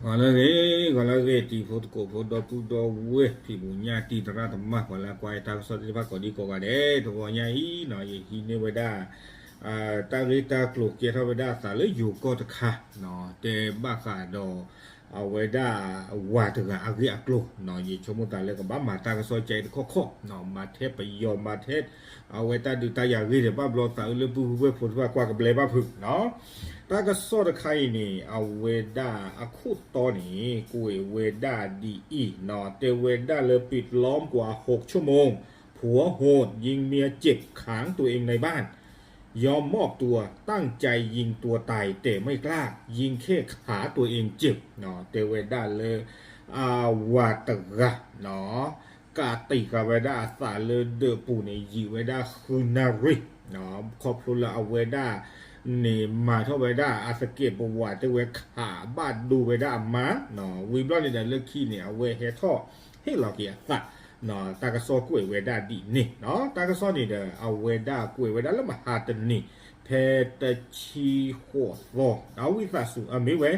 ဂီၤလၢအဂ့ၤ, ဂီၤလၢအဂ့ၤ တံၤဖိသကိးဖိ ဒီပုၢ်ဒီဝဲၢ် ဖံးဘူးညၣ်တံၤသရၣ်သမါ ပှၤလၢအကွၢ်တၢ်ကစီၣ်သ့ၣ်တဖၣ်ကိးဒံကိးဂၤဒဲး တဂီၤညါအံၤနီၤ ယဟံးန့ၢ်ဝဲဒၣ် တၢ်ဂ့ၢ်တၢ်ကျိၤကဲထီၣ်ဝဲဒၣ်အသးလၢယိၤကီၢ်တခါ တဲဘၣ်ဃးဒီး အဝဲဒၣ် ဝၤတဂၤအဂ့ၢ်အကျိၤနီၤ ယဆိကမိၣ်သးလၢကဘၣ်မၤတၢ်ကစီၣ်ကဲအံၤတခီခီနီၤ မၤထဲပယီၤ မၤထဲ အဝဲတၢ်ဒုးတၢ်ယၤဂ့ၢ်န့ၣ် ဘၣ်ဘျီသးအုးလၢပုၢ်ဝဲၢ်ဖိတဖၣ်ကွၢ်ကဘျဲဘၣ်ဖုးနီၤ တၢ်ကစီၣ်တခါအံၤန့ၣ် အဝဲဒၣ်အခိၣ်တီန့ၣ် ကွဲးဝဲဒၣ်ဒ်အံၤနီၤ တဲဝဲဒၣ်လၢ ปิดล้อมกว่าหกชั่วโมง ผัวโหดยิงเมียเจ็บขังตัวเองในบ้าน ยอมมอบตัว ตั้งใจยิงตัวตายแต่ไม่กล้า ยิงแค่ขาตัวเองเจ็บ တဲဝဲဒၣ်လၢ အဝၤတဂၤနီၤ ကးတံာ်ဃာ်ဝဲဒၣ်အသးလၢဒၢးပူၤန့ၣ် ယံာ်ဝဲဒၣ်ဃုနၣ်ရံၣ် ခီဖျိလၢအဝဲဒၣ်န့ၣ် မၤထီၣ်ဝဲဒၣ်အသကဲးပဝး တဲဝဲခးဘၣ်ဒိဝဲဒၣ်အမါ ဝံၤဘျီန့ၣ်ဒီးလၢခံန့ၣ် အဝဲဟဲထီၣ်ဟ့ၣ်လီၤက့ၤအသး တၢ်ကစီၣ်ကွဲးဝဲဒၣ်ဒ်န့ၣ်နီၤ တၢ်ကစီၣ်န့ၣ်ဒီး အဝဲဒၣ်ကွဲးဝဲဒၣ်လၢမဟါတနံၤ ဖဲတဆံဃိးသီ အဝံသးစူၤ အမ့ၢ်ဝဲ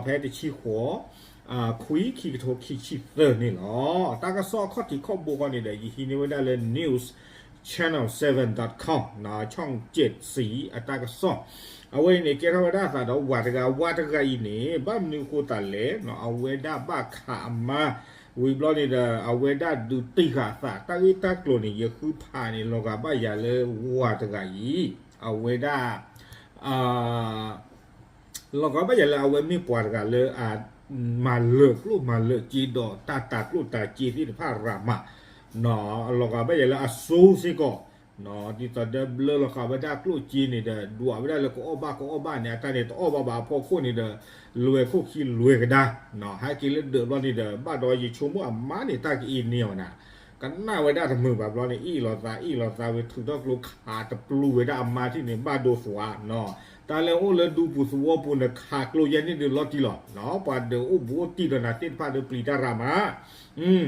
ဖဲတဆံဃိး ခွံ ခံကထိခံဆံသၢန့ၣ်လီၤ. တၢ်ကစီၣ်အခီၣ်ထံးခီၣ်ဘိဃီန့ၣ်ဒီး ယဟံးန့ၢ်ဝဲဒၣ်လၢ news channel seven dot com နီၤ ช่องเจ็ดสี အတၢ်ကစီၣ် အဝဲအံၤန့ၣ် ကဲထီၣ်ဝဲဒၣ်အသးဒီးဝၤတဂၤ ဝၤတဂၤအံၤန့ၣ် ဘၣ်မနုၤအဃိသးလဲၣ်နီၤ အဝဲဒၣ်ဘၣ်ခးအမါ ဝံၤဘျီန့ၣ်ဒီး အဝဲဒၣ်ဒုးတံာ်ဃာ်အသး တၢ်ဂ့ၢ်တၢ်ကျိၤန့ၣ် ယဃုဖးန့ၣ် လီၤဂာ်ဘၣ်ယၤလၢဝၤတဂၤအံၤ အဝဲဒၣ် လီၤဂာ်ဘၣ်ယၤလၢအဝဲမ့ၢ်ပှၤတဂၤလၢ မၤလၢာ်ကျိၣ်မၤလၢာ်စ့ဒီးတၢ်တၤကျိၣ်တၤစ့သ့ၣ်တဖၣ်ရၤမး လီၤဂာ်ဘၣ်ယၤလၢအစိစ့ၢ်ကီး ဒ်သိးဒီးဘျၢလီၤဃာ်ဝဲဒၣ်ကျိၣ်စ့န့ၣ်ဒီး ဒွးဝဲဒၣ်လၢကအီၣ်ဘၣ်ကအီၣ်ဘၣ်န့ၣ် အတၢ်န့ၣ်တအီၣ်ဘၣ်ဘၣ်အဖီခိၣ်န့ၣ်ဒီး လွဲၢ်ခိၣ်ခံလွဲၢ်ကဒါ ဟဲက့ၤလၢဒၢးဘျီန့ၣ်ဒီး ဘၣ်ဒီးယဆိကမိၣ်အမါန့ၣ် တၢ်ကအ့န့ၢ်အီၤနၤ ကနၣ်ဝဲဒၣ်တမုာ်ဘၣ်ဘျီန့ၣ် အ့ၣ်လိာ်သးအ့ၣ်လိာ်သးဝဲ ထုးထီၣ်ကျိခးတပျူၤဝဲဒၣ်အမါထံၣ်န့ၣ် ဘၣ်ဒိသွးနီၤ တၢ်လၢအိၣ်လၢဒူပူၤသဝီပူၤန့ၣ် ခးကျိယဲန့ၣ်ဒုးလီၤတံၢ်လီၤ ပှၤဒုးအိၣ်ဘူးအိၣ်တံၢ်ဒီးနၤသ့ၣ်တဖၣ်ဒီးပျံၤတၢ်ရၤမး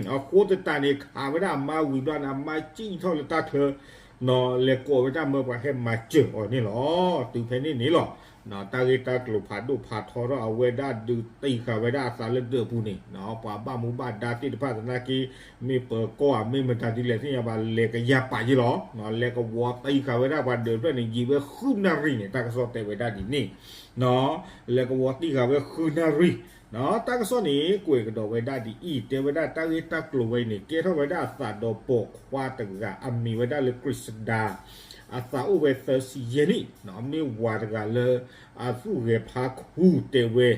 အဃိသတးန့ၣ် ခးဝဲဒၣ်အမါဝံၤဘျီန့ၣ် အမါစံၣ်ထီၣ်လၢတၢ်ချၢ လဲၤကိးဝဲဒၣ်မၢပှၤဟဲမၤစၢၤအီၤန့ၣ်လီၤ. တုၤဖဲန့ၣ်န့ၣ်လီၤ တၢ်ဂ့ၢ်တၢ်ကျိၤဖးဒိၣ်ဖးထီထီၣ်အဝဲဒၣ်ဒုးတံာ်ဃာ်ဝဲဒၣ်အသးလၢဒၢးပူၤန့ၣ် ပှၤဘၣ်မူဘၣ်ဒါသ့ၣ်တဖၣ်သနာ်က့ မ့ၢ်ပၢၤကီၢ်ဧါ မ့ၢ်မတၤဒ်လဲၣ်သ့ၣ်ညါဘၣ် လဲၤကယၤပာ်ယ့ၢ်လီၤ. လဲၤကဝီၤတံာ်ဃာ်ဝဲဒၣ်ပှၤဒၢးဖျၢၣ်န့ၣ် ယံာ်ဝဲဃုနၣ်ရံၣ်န့ၣ် တၢ်ကစီၣ်တဲဝဲဒၣ်ဒ်န့ၣ် လဲၤကဝီၤတံာ်ဃာ်ဝဲဃုနၣ်ရံၣ် တၢ်ကစီၣ်န့ၣ် ကွဲးကဒီးဝဲဒၣ်ဒ်အံၤ တဲဝဲဒၣ်တၢ်ဂ့ၢ်တၢ်ကျိၤဝဲအံၤန့ၣ် ကဲထီၣ်ဝဲဒၣ်အသးဒီးပိာ်ခွါတဂၤ အမံၤဝဲဒၣ်လၢ Cressida အသးအိၣ်ဝဲသၢဆံယဲၢ်နံၣ် မ့ၢ်ဝၤတဂၤလၢ အသူၣ်ဂဲၤဖးခူတဲဝဲ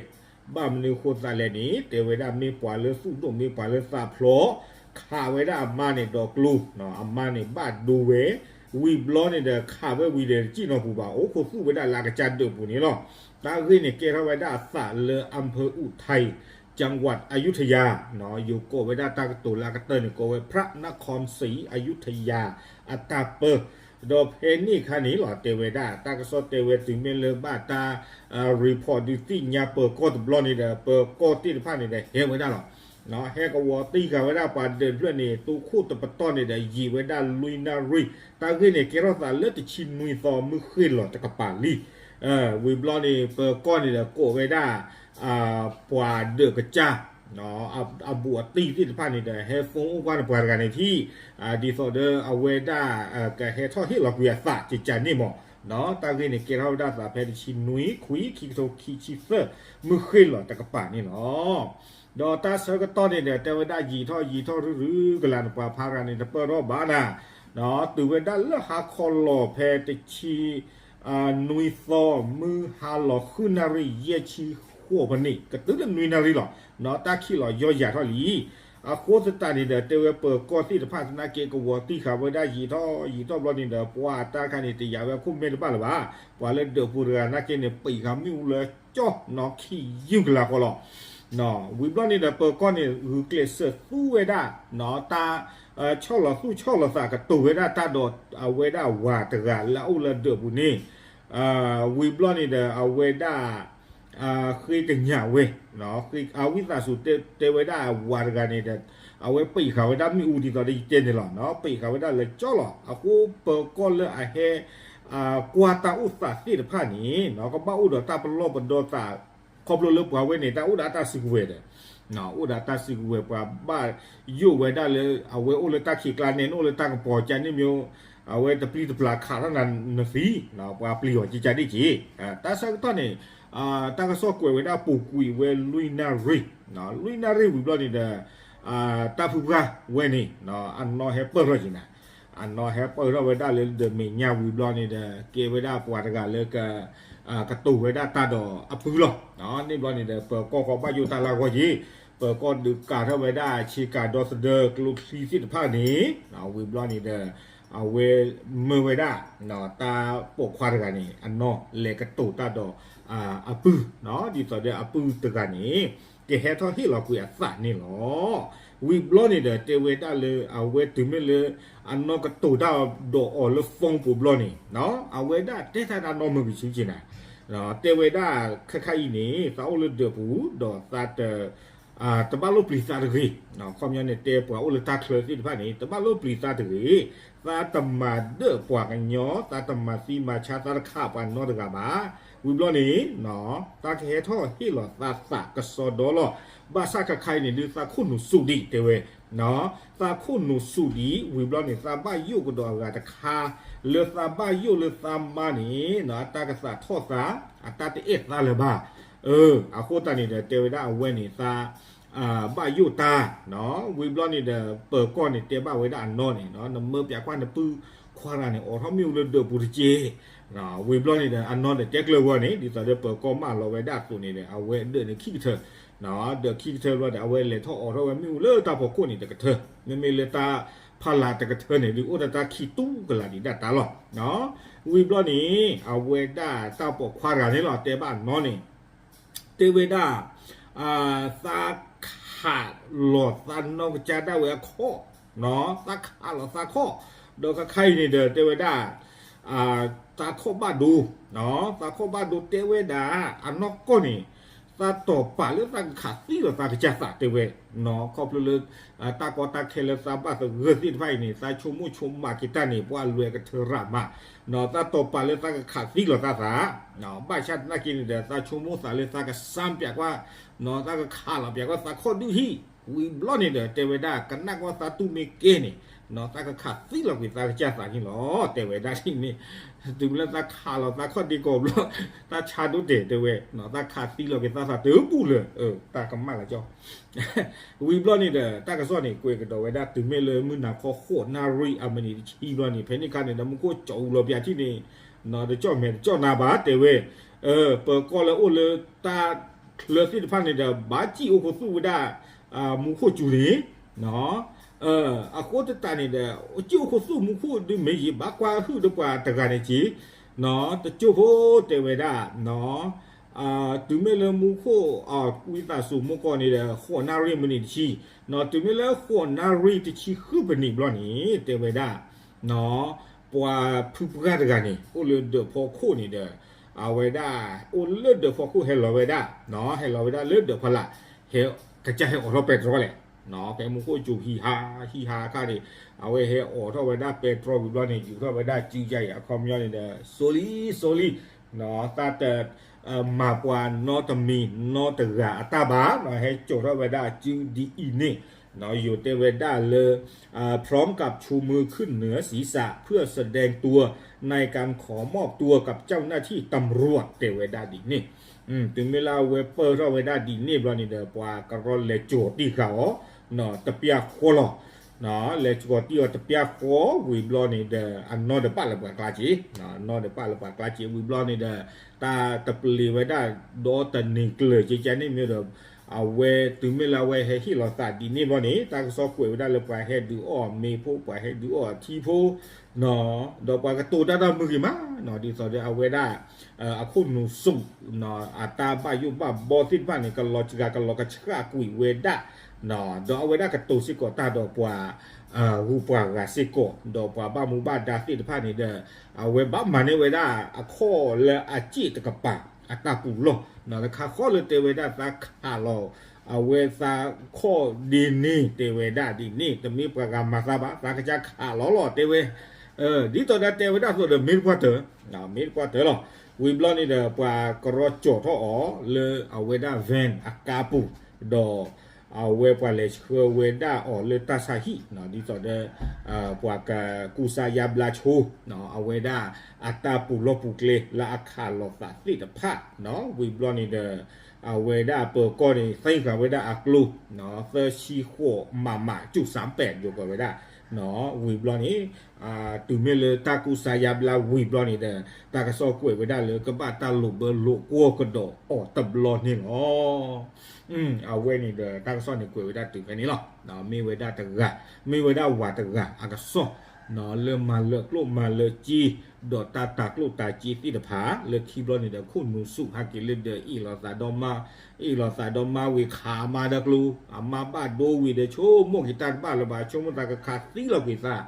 ဘၣ်မနုၤအဃိသတးလဲၣ်န့ၣ် တဲဝဲဒၣ်မ့ၢ်ပှၤလၢသူၣ်ဒိၣ်မ့ၢ်ပှၤလၢသးဖျိး ခးဝဲဒၣ်အမါန့ၣ်ဒီးကျိ အမါန့ၣ်ဘၣ်ဒိဝဲ ဝံၤဘျီန့ၣ်ဒီး ခးဝဲဝံၤဒီးတစံၣ်နီၤပူၤဘၣ် အိၣ်ခိးသူၣ်ဝဲဒၣ်လၢအကစၢ်ဒၢးပူၤန့ၣ်လီၤ. တၢ်ဂ့ၢ်န့ၣ်ကဲထီၣ်ဝဲဒၣ်အသးလၢ อำเภออุทัย จังหวัดอยุธยา ယိၤကိးဝဲဒၣ်တၢ်ကတိၤလၢအကတၢၢ်န့ၣ် ကိးဝဲ พระนครศรีอยุธยา အတၢ်ပၢ ဒီးဖဲန့ၣ်အခါန့ၣ်လီၤ တဲဝဲဒၣ် တၢ်ကစီၣ်တဲဝဲတုၤမ့ၢ်လၢဘၣ်တၢ် report ဒုးသ့ၣ်ညါပၢၤကီၢ်တဘျီန့ၣ်ဒီး ပၢၤကီၢ်သ့ၣ်တဖၣ်န့ၣ်ဒီးဟဲဝဲဒၣ်လီၤ. ဟဲကဝီၤတံာ်ဃာ်ဝဲဒၣ်ပှၤဒၢးဖျၢၣ်န့ၣ် တိခိၣ်တပတီၢ်န့ၣ်ဒီးယံာ်ဝဲဒၣ်လွံၢ်နၣ်ရံၣ် တၢ်ဂ့ၢ်န့ၣ် ကဲထီၣ်သးလၢတဆံနွံသီ မုၢ်ဃ့ၢ်လီၤတကပၤလံ ဝံၤဘျီန့ၣ် ပၢၤကီၢ်န့ၣ်ဒီးကိးဝဲဒၣ် ပှၤဒၢးကစၢ် အဘူးအတံၢ်သ့ၣ်တဖၣ်န့ၣ်ဒီး ဟဲ phone အိၣ်ကွၢ်န့ၣ်ပှၤတဂၤန့ၣ်ထံၣ် ဒ်သိးဒီးအဝဲဒၣ် ကဟဲထီၣ်ဟ့ၣ်လီၤကွံာ်အသးကကန့ၣ်မး တၢ်ဂ့ၢ်န့ၣ် ကဲထီၣ်ဝဲဒၣ်သးဖဲတဆံနွံ ခွံ ခံကထိခံဆံသၢ မုၢ်ဃ့ၢ်လီၤတကပၤန့ၣ်လီၤ. ဒီးတၢ်ဆၢကတီၢ်န့ၣ်ဒီး တဲဝဲဒၣ်ယံာ်ထီၣ်ယံာ်ထီၣ်ရုရုကလာ်န့ၣ် ပှၤဖးရၤန့ၣ် တပၢၢ်ထီၣ်ဘၣ်နၤ တုၤဝဲဒၣ်လၢဟါခီလီၤဖဲတဆံ နွံသီ မုၢ်ဟါလီၤဃုနၣ်ရံၣ်ယဲၢ်ဆံဃိးဖဲန့ၣ် ကတုၤလၢနွံနၣ်ရံၣ်လီၤ. တၢ်ခံးလီၤယီၢ်ယၤထီၣ်လံ. အဃိသတးန့ၣ်ဒီး တဲဝဲပၢၤကီၢ်သ့ၣ်တဖၣ်သနာ်က့ ကဝီၤတံၢ်ဃာ်ဝဲဒၣ်ယံာ်ထီၣ်ယံာ်ထီၣ်ဘျီန့ၣ်ဒီး ပှၤတၢ်ခါန့ၣ် တယာ်ဝဲခိၣ်မဲာ်တဘၣ်လၢၤဘၣ်. ပှၤလၢဒၢးပူၤတဂၤသနာ်က့န့ၣ် ပံာ်ဃာ်မ့ၣ်အူလၢကၠီနီၤ ခံယုၢ်ကလးဃီလီၤ. ဝံၤဘျီန့ၣ်ဒီး ပၢၤကီၢ်န့ၣ် ဂုာ်ကျဲးစၢးသူဝဲဒၣ် တၢ် ဆီၣ်လီၤသူၣ်ဆီၣ်လီၤသးကတိၤဝဲဒၣ်တၢ်ဒီးအဝဲဒၣ်ဝၤတဂၤလၢအအိၣ်လၢဒၢးပူၤန့ၣ် ဝံၤဘျီန့ၣ်ဒီး အဝဲဒၣ် ဃ့ကညးဝဲ အဝံသးစူၤတဲဝဲဒၣ်ဝၤတဂၤန့ၣ်ဒီး အဝဲပံာ်ဃာ်ဝဲဒၣ်မ့ၣ်အူဒ်သိးဒီးယတဲန့ၣ်လီၤ. ပံာ်ဃာ်ဝဲဒၣ်လၢကၠီလီၤ. အဃိပၢၤကီၢ်လၢအဟဲ ကွၢ်တၢ်အိၣ်သးသ့ၣ်တဖၣ်န့ၣ် ကဘၣ်အိၣ်ဒီးတၢ်ပလီၢ်ပဒီသး ခီဖျိလၢပှၤဝဲန့ၣ် တၢ်အိၣ်ဒီးတၢ်စုကဝဲၤဒီး အိၣ်ဒီးတၢ်စုကဝဲၤ ပှၤဘၣ်ယိၣ်ဝဲဒၣ်လၢ အဝဲအိၣ်လၢတၢ်ခံးကျါန့ၣ် နအိၣ်လၢတၢ်ကပီၤကန့ၣ်မ့ၢ် အဝဲတပျံၤတပျၢ်ခးထီၣ်နၤနသံ ပှၤပျံၤအီၤကကန့ၣ်က့ၤ တၢ်ဆၢကတီၢ်န့ၣ် တၢ်ကစီၣ်ကွဲးဝဲဒၣ်ပူၤကွံာ်ဝဲလွံၢ်နၣ်ရံၣ် လွံၢ်နၣ်ရံၣ်ဝံၤဘျီန့ၣ်ဒီး တၢ်ဖုပှၢ်ဝဲန့ၣ် အနီၢ်ဟဲပၢၢ်ထီၣ်က့ၤနၤ အနီၢ်ဟဲပၢၢ်ထီၣ်ဝဲဒၣ်လၢဒီးမဲာ်ညါဝံၤဘျီန့ၣ်ဒီး ကဲဝဲဒၣ်ပှၤတဂၤလၢ ကတိၤဝဲဒၣ်တၢ်ဒီးအပုၢ်လီၤ. န့ၣ်ဘျီန့ၣ်ဒီး ပၢၤကီၢ်ကီဘၣ်ယိၣ်တၢ်လၢအဂီၢ်က့ၤ ပၢၤကီၢ်ဒုးကၤထီၣ်ဝဲဒၣ်ဆ့ကၤဒီသဒၢကျိချံသ့ၣ်တဖၣ်န့ၣ် ဝံၤဘျီန့ၣ်ဒီး အဝဲမၢဝဲဒၣ် တၢ်ပိာ်ခွါတဂၤန့ၣ် အနီၢ်လဲၤကတိၤတၢ်ဒီး အပုၢ် ဒ်သိးဒီးအပုၢ်တဂၤန့ၣ် ကဟဲထီၣ်ဟ့ၣ်လီၤကွံာ်အသးန့ၣ်လီၤ. ဝံၤဘျီန့ၣ်ဒီး တဲဝဲဒၣ်လၢအဝဲတုၤမ့ၢ်လၢ အနီၢ်ကတိၤတၢ်ဒီးအီၤလၢ phone ပူၤဘျီန့ၣ် အဝဲဒၣ်တဲတၢ်ဒီးနီၢ်မုၢ်ကဆူက့ၤနၤ တဲဝဲဒၣ်ခဲခါအံၤန့ၣ် သးအိၣ်လၢဒၢးပူၤ ဒီးသးတ တဘၣ်လိၣ်ပျံၤသးတဂ့ၤ. ခီပညီန့ၣ် တဲပှၤအိၣ်လၢတၢ်ချၢသ့ၣ်တဖၣ်န့ၣ် တဘၣ်လိၣ်ပျံၤသးတဂ့ၤ. သးတမၤဒၢးပှၤကညီ, သးတမၤသံမၤဆါ, သးတခးပှၤနီတဂၤဘၣ်. ဝံၤဘျီန့ၣ် သးကဟဲထီၣ်ဟ့ၣ်လီၤသးသးကစီဒီလီၤ. ဘၣ်ဆၣ်ခဲခါအံၤန့ၣ်ဒုး သးခိၣ်နူာ်စူးဒံးတဲဝဲ သးခိၣ်နူာ်စူးဒံး ဝံၤဘျီန့ၣ် သးဘၣ်ယိၣ်ကဒီးအဂၤတခါ လၢသးဘၣ်ယိၣ်လၢသးမါန့ၣ် အတၢ်ကသးထီၣ်သး အတၢ်တအဲၣ်သးလၢၤဘၣ်. အဃိသတးန့ၣ်ဒီး တဲဝဲဒၣ်အဝဲန့ၣ် သး ဘၣ်ယိၣ်တၢ် ဝံၤဘျီန့ၣ်ဒီး ပၢၤကီၢ်န့ၣ်တဲဘၣ်ဝဲဒၣ်အနီၢ်န့ၣ် နမၢပျးကွၢ်နပုၢ်ခွါတဂၤန့ၣ် အိးထီၣ်မ့ၣ်အူလၢဒၢးပူၤတက့ၢ်. ဝံၤဘျီန့ၣ်ဒီး အနီၢ်ဒီးတဲကျၢၤဝဲန့ၣ် ဒ်သိးဒီးပၢၤကီၢ်မၢလီၤဝဲဒၣ်အသိးန့ၣ်ဒီး အဝဲဒၢးန့ၣ်ခံကထၢ ဒၢးခံကထၢဘျီဒီး အဝဲလဲၤထီၣ်အိးထီၣ်ဝဲမ့ၣ်အူလၢတၢ်ဖီခိၣ်န့ၣ်တကထၢ, မ့မ့ၢ်လၢတၢ်ဖီလာ်တကထၢန့ၣ် ဒုးအိၣ်ဒီးတၢ်ခံးတူကလာ်ဒံးဒၣ်တၢ်လီၤ. ဝံၤဘျီန့ၣ် အဝဲဒၣ်တၢ်ပိာ်ခွါတဂၤန့ၣ်လီၤ တဲဘၣ်အနီၢ်န့ၣ် တဲဝဲဒၣ် သးခးလီၤသးနီၢ်ကစၢ်ဒၣ်ဝဲအခီၣ်, သးခးလီၤသးခီၣ်, ဒီးခဲခါအံၤန့ၣ်ဒီး တဲဝဲဒၣ် သးခီၣ်ဘၣ်ဒိ, သးခီၣ်ဘၣ်ဒိတဲဝဲဒၣ် အနီၢ်ကီၢ်န့ၣ် သးတီၢ်ပာ်လၢသးကခးသံလီၤသးကစၢ်သးတဲဝဲ, ခီဖျိလၢ တၢ်ကီတၢ်ခဲလၢသးဘၣ်သဂၢၢ်သ့ၣ်တဖၣ်အံၤန့ၣ် သးဆိကမိၣ်ဆိကမးက့ၤတၢ်န့ၣ် ပှၤလွဲၢ်ကထၢရၣ်မး, သးတီၢ်ပာ်လၢသးကခးသံလီၤသးသး, ဘၣ်ဆၣ်သနာ်က့န့ၣ်ဒီး သးဆိကမိၣ်သးလၢသးကစၢ်ပျးကွၢ်, သးကခးလီၤပျးကွၢ်သးခီၣ်ဒုးဟံၣ်, ဝံၤဘျီန့ၣ်ဒီး တဲဝဲဒၣ် ကနၣ်ကွၢ်သးတူၢ်မ့ၢ်ကဲန့ၣ် သးကခးသံလီၤကွံာ်သးကစၢ်သးန့ၣ်လီၤ တဲဝဲဒၣ်ဒ်န့ၣ်, တုၤမ့ၢ်လၢသးခးလီၤသးခီၣ်ဒ့ကီးဘျီ သးဆါဒိၣ်တဲာ်တဲဝဲ, သးခးသံလီၤက့ၤသးသးတပူၤလၢာ်, တၢ်ကမၣ်လၢကၠီ ဝံၤဘျီန့ၣ်ဒီး တၢ်ကစီၣ်န့ၣ် ကွဲးကဒီးဝဲဒၣ် တုၤမ့ၢ်လၢမုၢ်နၤခီဃိးနၣ်ရံၣ်အမံးနံးတဆံဘျီန့ၣ် ဖဲန့ၣ်ခါန့ၣ်ဒီး မူခိၣ်ကၠီအူလီၤပျးထံၣ်န့ၣ် တကၠီၣ်မဲာ်တကၠီၣ်နါဘၣ်တဲဝဲ, ပၢၤကီၢ်လၢအိၣ်လၢတၢ်ချၢသ့ၣ်တဖၣ်န့ၣ်ဒီး ဘၣ်စံၣ်အိၣ်ခိးသူၣ်ဝဲဒၣ် မူခိၣ်စူၤန့ၣ် အဃိသတးန့ၣ်ဒီး စံၣ်အိၣ်ခိးသူၣ်မူခိၣ်ဒုးမ့ၢ်ယံာ်ဘၣ်ကွၢ်ဟုၣ်ဒီးပှၤတဂၤန့ၣ်က့ၤ, တကၠိဖိတဲဝဲဒၣ် တုၤမ့ၢ်လၢမူခိၣ် ဝံသးစူၤမူကီၢ်န့ၣ်ဒီး ဃိးနၣ်ရံၣ်မံးနံးတဆံ, တုၤမ့ၢ်လၢဃိးနၣ်ရံၣ်တဆံဃုပနံးဘျီန့ၣ် တဲဝဲဒၣ် ပှၤဖုပှၢ်တဂၤန့ၣ် အိၣ်လၢဒၢးဖီခိၣ်န့ၣ်ဒီး အဝဲဒၣ် အိၣ်လၢဒၢးဖီခိၣ်ဟဲလီၤဝဲဒၣ်, ဟဲလီၤဝဲဒၣ်လၢဒၢးဖီလာ်, ဟဲ ကစၢ်ဟဲအိးထီၣ်ပဲတြီလဲၣ်, ဖဲမူခိၣ်စူၤဟံးဟး ဟံးဟးအခါန့ၣ် အဝဲဟဲအိးထီၣ်ဝဲဒၣ်ပဲတြီဝံၤဘျီန့ၣ် ယူၤထီၣ်ဝဲဒၣ်စုကါအံၤ အခီပညီန့ၣ်ဒီး sorry sorry သးတ မၤပှၤနီတမံၤနီတဂၤအတၢ်ဘၣ်, ဟဲစိာ်ထီၣ်ဝဲဒၣ်စုဒ်အံၤန့ၣ်, ယိၤတဲဝဲဒၣ်လၢ พร้อมกับชูมือขึ้นเหนือศีรษะเพื่อแสดงตัวในการขอมอบตัวกับเจ้าหน้าที่ตำรวจ တဲဝဲဒၣ်ဒ်န့ၣ်, တုၤမ့ၢ်လၢအဝဲပၢၢ်ထီၣ်ဝဲဒၣ်ဒ်န့ၣ်ဘျီန့ၣ်ဒီး ပှၤကရီလဲၤစိာ်တံၢ်ဃာ်အီၤ တပျၢ်ဃီလီၤ, လဲၤစိာ်တံၢ်အီၤတပျၢ်ဃီဝံၤဘျီန့ၣ်ဒီး အနီၢ်ဒီးပာ်လၢပှၤကျါက့ၤ, အနီၢ်ဒီးပာ်လၢပှၤကျါက့ၤဝံၤဘျီန့ၣ်ဒီး တၢ်တပျံၤဝဲဒၣ်ဒီတနံၤကျၢၤကကန့ၣ်မ့ၢ်ဒီး အဝဲတုၤမ့ၢ်လၢအဝဲဟဲဟ့ၣ်လီၤသးဒ်န့ၣ်ဘျီန့ၣ် တၢ်ကစီၣ်ကွဲးဝဲဒၣ်လၢပှၤဟဲဒုးအီၣ်မ့ၤဖိ ပှၤဟဲဒုးအီၣ်အထံဖိ ဒီးပှၤကတိၤတၢ်ဒီးမုၢ်ဂ့ၤမး, ဒ်သိးဒီးအဝဲဒၣ် အခိၣ်နူာ်စူး အတၢ်ဘၣ်ယိၣ်ဘၣ်ဘီသ့ၣ်တဖၣ်န့ၣ် ကလီၤစှၤကလီၤကဆှၣ်ကွံာ်ဝဲဒၣ်, ဒီးအဝဲဒၣ်ကတိၤစ့ၢ်ကီးတၢ်ဒီးပှၤ ဂုၤပှၤဂၤစ့ၢ်ကီး ဒီးပှၤဘၣ်မူဘၣ်ဒါသ့ၣ်တဖၣ်န့ၣ်ဒီး အဝဲဘၣ်မၤန့ၢ်ဝဲဒၣ်အခီၣ်လၢအစ့ၣ်တကပၤအတၢ်ပူၤလီၢ်, တခါဃီလၢတဲဝဲဒၣ်သးခးလီၤ အဝဲသးခီၣ်ဒ်န့ၣ်တဲဝဲဒၣ်ဒ်န့ၣ် တမ့ၢ်ပှၤဂၤမၤသးဘၣ် သးကစၢ်ခးလီၤလီၤတဲဝဲ, ဒ်သိးဒီးတဲဝဲဒၣ်အသိးဒီး မ့ၢ်တကွၢ်တၢၢ်, မ့ၢ်တကွၢ်တၢၢ်လီၤ. ဝံၤဘျီန့ၣ်ဒီး ပှၤကရီကၠီၣ်ထီၣ်အီၤလၢအဝဲဒၣ် van အကါပူၤ, ဒီးအဝဲပှၤလဲၤဆှၢဝဲဒၣ်အီၤလၢတၢ်ဆါဟံၣ်, ဒ်သိးဒီး ပှၤကကူစါယါဘျါဆိ အဝဲဒၣ်အတၢ်ပူၤလီၢ်ပူၤကျဲလၢအခးလိာ်သးသ့ၣ်တဖၣ်, ဝံၤဘျီန့ၣ်ဒီး အဝဲဒၣ်ပၢၤကီၢ်န့ၣ် သ့ဃာ်ဝဲဒၣ်အကျိ သၢဆံဃိး မမ จุดสามแปด ယိၤကီးဝဲဒၣ်, ဝံၤဘျီန့ၣ် တုၤမ့ၢ်လၢတၢ်ကူစါယါဘျါဝံၤဘျီန့ၣ်ဒီး တၢ်ကစီၣ်ကွဲးဝဲဒၣ်လၢကဘၣ်တၢ်လိာ်ဘၢလိာ်ကွီၢ်ကဒီးအီၤတဘျီန့ၣ်လီၤ. အဝဲန့ၣ်ဒီး တၢ်ကစီၣ်န့ၣ်ကွဲးဝဲဒၣ်တုၤဖဲန့ၣ်လီၤ. မ့ၢ်ဝဲဒၣ်တဂၤ, မ့ၢ်ဝဲဒၣ်ဝၤတဂၤအကစီၣ် လၢမၤလၢာ်ကျိၣ်မၤလၢာ်စ့ ဒီးတၢ်တၤကျိၣ်တၤစ့သ့ၣ်တဖၣ် လၢခံဘျီန့ၣ်ဒီး ခိၣ်နူာ်ဆူၣ်ဟဲက့ၤလၢဒၢး အ့ၣ်လိာ်သးဒီမါ, အ့ၣ်လိာ်သးဒီမါဝံၤခးအမါဒီးကျိ, အမါဘၣ်ဒိဝံၤဒီး ဆိကမိၣ်က့ၤတၢ်တဘၣ်လၢၤဘၣ်, ဆိကမိၣ်သးကခးသံလီၤကွံာ်သ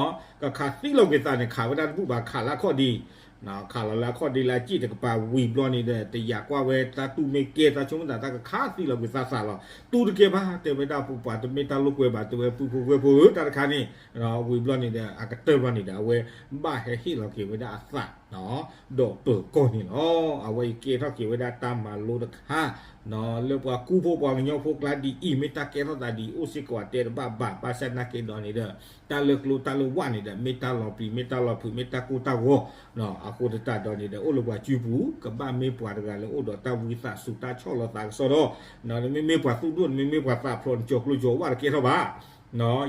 း, ကခးသံလီၤကွံာ်သးန့ၣ် ခးဝဲဒၣ်တဘူၣ်ဘၣ် ခးလၢအခီၣ်ဒံ, ခးလီၤလၢအခီၣ်ဒံလၢအစ့ၣ်တကပၤဝံၤဘျီန့ၣ်ဒီး တယာ်ကွၢ်ဝဲတၢ်တူၢ်မ့ၢ်ကဲ တၢ်ဆိကမိၣ်သးတၢ်ကခးသံလီၤကွံာ်သးသးလီၤ. တူၢ်တကဲဘၣ် တဲဝဲဒၣ်ပှၤတမ့ၢ်တၢ်လိာ်ကွဲဘၣ် တဲဝဲပုၢ်ဖိဝဲၢ်ဖိဧၢ တၢ်တခါန့ၣ် ဝံၤဘျီန့ၣ်ဒီး အကတၢၢ်ဘျီန့ၣ်ဒီး အဝဲဘၣ်ဟဲဟ့ၣ်လီၤက့ၤဝဲဒၣ်အသး ဒီးပၢၤကီၢ်န့ၣ်လီၤ. အဝဲအံၤကဲထီၣ်က့ၤဝဲဒၣ်တၢ်မၤလိတခါ လၢပှၤကူဖိပှၤကညီဖိကျါဒ်အံၤ မ့ၢ်တၢ်ကဲထီၣ်သးဒ်အံၤ အိၣ်စ့ၢ်ကီးတဲတဘၣ်ဘၣ် ဘၣ်ဆၣ်နာ်က့ဒီးန့ၣ်ဒီး တၢ်လၢကျိတၢ်လၢဝၣ်န့ၣ်ဒီး မ့ၢ်တၢ်လီၤပျံၤ မ့ၢ်တၢ်လီၤဖုး မ့ၢ်တၢ်ကိၢ်တၢ်ဂီၤ အဃိသတးဒီးန့ၣ်ဒီး အိၣ်လၢပှၤစုပူၤ ကဘၣ်မ့ၢ်ပှၤတဂၤလၢအိၣ်ဒီးတၢ်ဝံသးစူၤတၢ်ဆီၣ်လီၤသးကစီၣ်ဒီး နမ့မ့ၢ်ပှၤသူၣ်ဒိၣ် နမ့မ့ၢ်ပှၤသးဖျိး နကၠီၤကျိကၠီၤဝၣ်တကဲထီၣ်ဘၣ်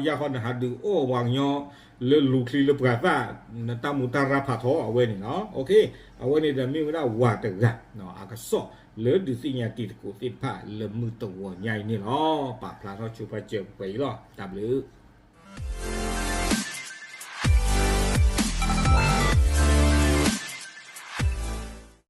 ယၢ်ဃီနဟးဒုးအိၣ်ပှၤကညီ လၢလူၤချံလၢပှၤသၣ် နတၢ်မူတၢ်ရၢ်ဖးထီအဝဲန့ၣ်လီၤ. အဝဲန့ၣ်ဒီးမ့ၢ်ဝဲဒၣ်ဝၤတဂၤ အကစီၣ်လၢဒုးသ့ၣ်ညါတံၤသကိးသ့ၣ်တဖၣ် လၢမုၢ်တဂီၤညါအံၤန့ၣ်လီၤ. ပာ်ဖျါထီၣ်ဆိပာ်စၢၤပှဲၤအံၤလီၤ. တၢ်ဘျုး